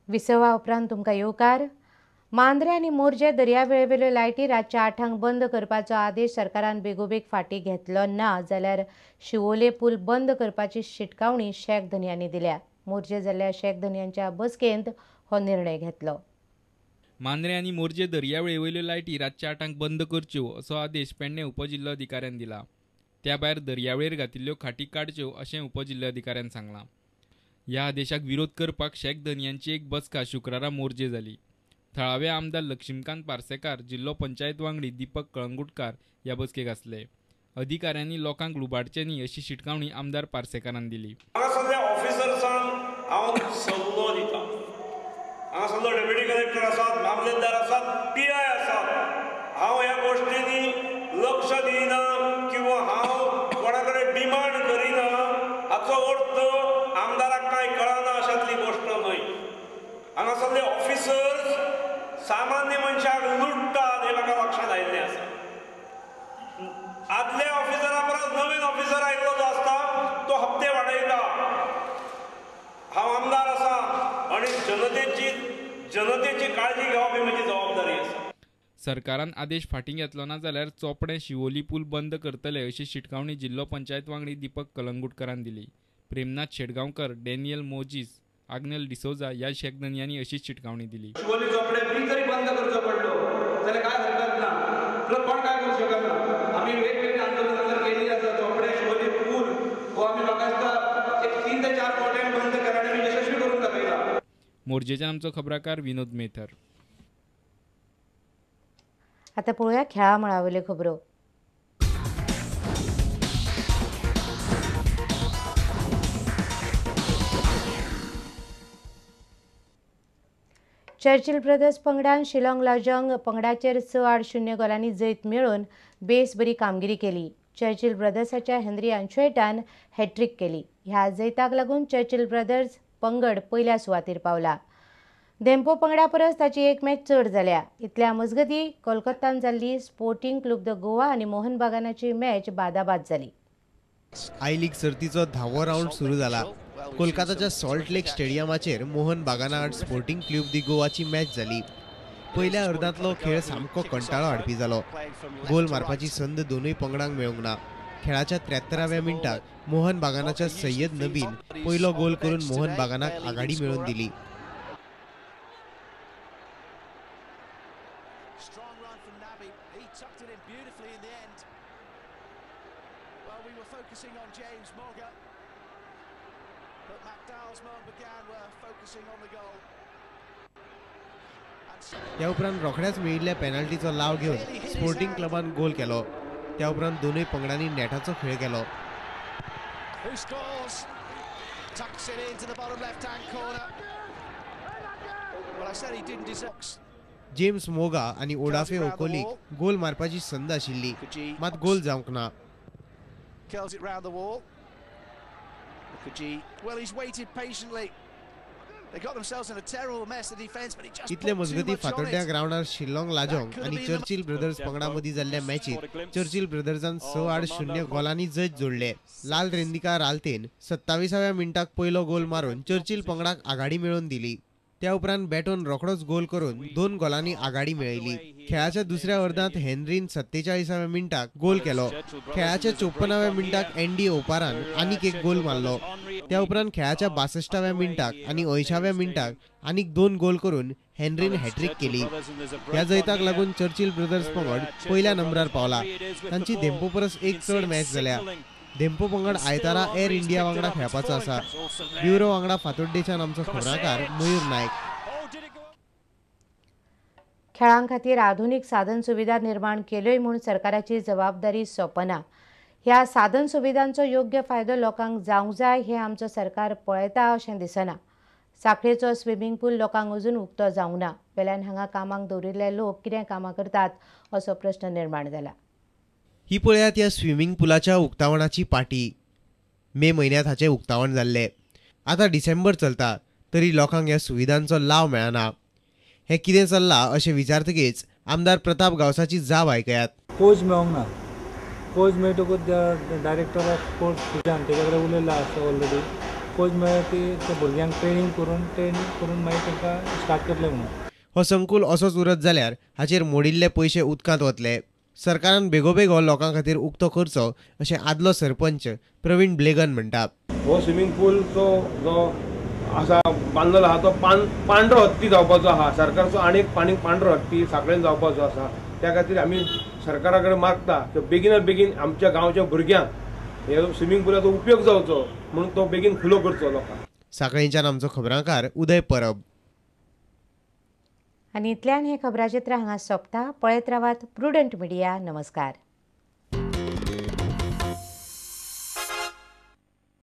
विसवा उपरांत तुमकां येवकार. मांद्रे आनी मोरजे दर्यावेळेवेल्यो लायटी रातच्या 8 बंद करपाचो आदेश सरकारान बेगोबेग फाटीं घेतलो ना जाल्यार शिवोले पूल बंद करपाची शिटकावणी शेक धनयांनी दिल्या. मोरजे जाल्ल्या शेक धनयांच्या बसकेंत हो निर्णय घेतलो. मांद्रे आनी मोरजे दर्यावेळेवयल्यो लायटी रातच्या 8 बंद करच्यो असो आदेश पेडणे उपजिल्लोधिकाऱ्यान दिला. त्या भायर दर्यावेळेर घातिल्ल्यो खाटी काडच्यो अशें उपजिल्लोधिकाऱ्यान सांगलां. ह्या आदेशाक विरोध करपाक शेक धनयांची एक बसका शुक्रारा मोरजे जाली. थळावे आमदार लक्ष्मीकांत पार्सेकार, जिल्लो पंचायत वांगडी दीपक कळंगुटकार ह्या बसकेक आसले. अधिकाऱ्यांनी लोकांक लुबाडचें न्ही अशी शिटकावणी आमदार पार्सेकारान दिली. हांगासरल्या ऑफिसर्सांक हांव सल्लो दिता. हांगासरलो डेप्युटी कलेक्टर आसात, मामलेदार आसात, पी I आसात. हांव ह्या गोश्टींनी लक्ष दिना किंवा हांव कोणा कडेन डिमांड करिना हाचो अर्थ आमदाराक कांय कळना अशातली गोश्ट न्हय. हांगासरले ऑफिसर्स सामान्य मनशाक लुट्टात हें म्हाका लक्षांत आयिल्लें आसा. आदल्या ऑफिसरा परस नवीन ऑफिसर आयिल्लो जो आसता तो हप्ते वाडयता. हांव आमदार आसा आनी जनतेची काळजी घेवप ही म्हजी जबाबदारी आसा. सरकारान आदेश फाटीं घेतलो ना जाल्यार चोपडें शिवोली पूल बंद करतले अशी शिटकावणी जिल्लो पंचायत वांगडी दीपक कलंगुटकरान दिली. प्रेमनाथ शेटगांवकर, डॅनियल मोजीस, आग्नेल डिसोजा ह्या शेक धनयांनी अशीच शिटकावणी दिली. शिवोली चोपडे ब्रीज जरी बंद करचो पडलो जाल्यार काय हरकत ना, कोण काय करूं शकना. आमी वेगवेगळी आंदोलनां जर केल्ली आसा. चोपडे शिवोली पूल हो आमी म्हाका दिसता एक 3 ते 4 फावटी बंद केला आनी आमी यशस्वी करून दाखयला. मोरजेच्यान आमचो खबराकार विनोद मेथर. आतां पळोवया खेळा मळावयल्यो खबरो. चर्चिल ब्रदर्स पंगडान शिलाँग लाजोंग पंगडाचेर 6-0 गोलांनी जैत मेळोवन बेस बरी कामगिरी केली. चर्चिल ब्रदर्साच्या हेनरी आंचुएटान हॅट्रीक केली. ह्या जैताक लागून चर्चिल ब्रदर्स पंगड पयल्या सुवातेर पावला. धेंपो पंगडा परस ताची एक मॅच चड जाल्या. इतल्या मजगती कोलकातान जाल्ली स्पोर्टिंग क्लब the Goa आनी मोहन बागानाची मॅच बादाबाद जाली. I league सर्तीचो 10वो रावंड सुरू जाला. कोलकाताच्या सॉल्ट लेक स्टेडियमाचेर मोहन बागाना आड स्पोर्टिंग क्लब दी गोवाची मॅच जाली. पयल्या अर्दांतलो खेळ सामको कंटाळो हाडपी जालो. गोल मारपाची संद दोनूय पंगडांक मेळूंक ना. खेळाच्या 73व्या मिनटाक मोहन बागानाच्या सय्यद नबीन पयलो गोल करून मोहन बागानाक आघाडी मेळोवन दिली. त्या उपरांत रोखड्याच मेळिल्ल्या पेनल्टीचो लाव घेवन स्पोर्टिंग क्लबान गोल केलो. त्या उपरांत दोनूय पंगडांनी नेटाचो खेळ केलो. जेम्स मोगा आनी ओडाफे ओकोलीक गोल मारपाची संद आशिल्ली, मात गोल जावंक ना. इतले मजगती फातोड्ड्या ग्रावंडार शिलाँग लाजोंग आनी चर्चिल ब्रदर्स पंगडा मदीं जाल्ल्या मॅचीत चर्चिल ब्रदर्सान 6-0 गोलांनी जैत जोडले. लाल रेंदिका रालतेन 27व्या मिनटाक पयलो गोल मारून चर्चिल पंगडाक आघाडी मेळोवन दिली. त्या उपरांत बॅटोन रोखडोच गोल करून 2 गोलांनी आघाडी मेळयली. खेळाच्या दुसऱ्या अर्दांत हेनरीन 47व्या मिनटाक गोल केलो. खेळाच्या 54व्या मिनटाक एनडी ओपारान आनीक एक गोल मारलो. त्या उपरांत खेळाच्या 62व्या मिनटाक आनी 80व्या मिनटाक आनीक 2 गोल करून हेनरीन हॅट्रीक केली. ह्या जैताक लागून चर्चिल ब्रदर्स पंगड पयल्या नंबरार पावला. तांची धेंपो परस एक चड मॅच जाल्या. धेंपो पंगड आयतारा एअर इंडिया वांगडा खेळपाचो आसा. ब्युरो वांगडा फातोड्डेच्यान आमचो खबराकार मयूर नायक. खेळां खातीर आधुनीक साधन सुविधा निर्माण केल्योय म्हूण सरकाराची जबाबदारी सोंपना. ह्या साधन सुविधांचो योग्य फायदो लोकांक जावंक जाय हें आमचो सरकार पळयता अशें दिसना. साखळेचो स्विमींग पूल लोकांक अजून उक्तो जावंक ना. वेल्यान हांगा कामाक दवरिल्ले लोक कितें कामां करतात असो प्रश्न निर्माण जाला. ही पळयात ह्या स्विमींग पुलाच्या उक्तावणाची पाटी. मे म्हयन्यांत हाचें उक्तावण जाल्लें. आतां डिसेंबर चलता तरी लोकांक ह्या सुविधांचो लाव मेळना. हें कितें चल्लां अशें विचारतकीच आमदार प्रताप गांवसाची जाप आयकयात. कोच मेळोंक ना. कोच मेळटकूच डायरेक्टर ऑफ स्पोर्ट्स तुज्यान तेज्या कडेन उलयला आसा ऑलरेडी. कोच म्हळ्यार ती त्या भुरग्यांक ट्रेनींग करून मागीर तांकां स्टार्ट करतले म्हणून. हो संकुल असोच उरत जाल्यार हाचेर मोडिल्ले पयशे उदकांत वतले. सरकारान बेगोबेग हो लोकां खातीर उक्तो करचो अशें आदलो सरपंच प्रवीण ब्लेगन म्हणटा. हो स्विमींग पूलचो जो आसा बांदलेलो आहा तो पांढरो हत्ती जावपाचो आहा. सरकारचो आनी एक पांढरो हत्ती सांखळेन जावपाचो आसा. त्या खातीर आमी सरकारा कडेन मागता की बेगिना बेगीन आमच्या गांवच्या भुरग्यांक हे स्विमींग पुलाचो उपयोग जावचो म्हणून तो बेगीन खुलो करचो लोकांक. सांखळेच्यान आमचो खबरांकार उदय परब. आनी इतल्यान हें खबराचित्र हांगा सोंपता. पळयत रावात प्रुडंट मिडिया. नमस्कार.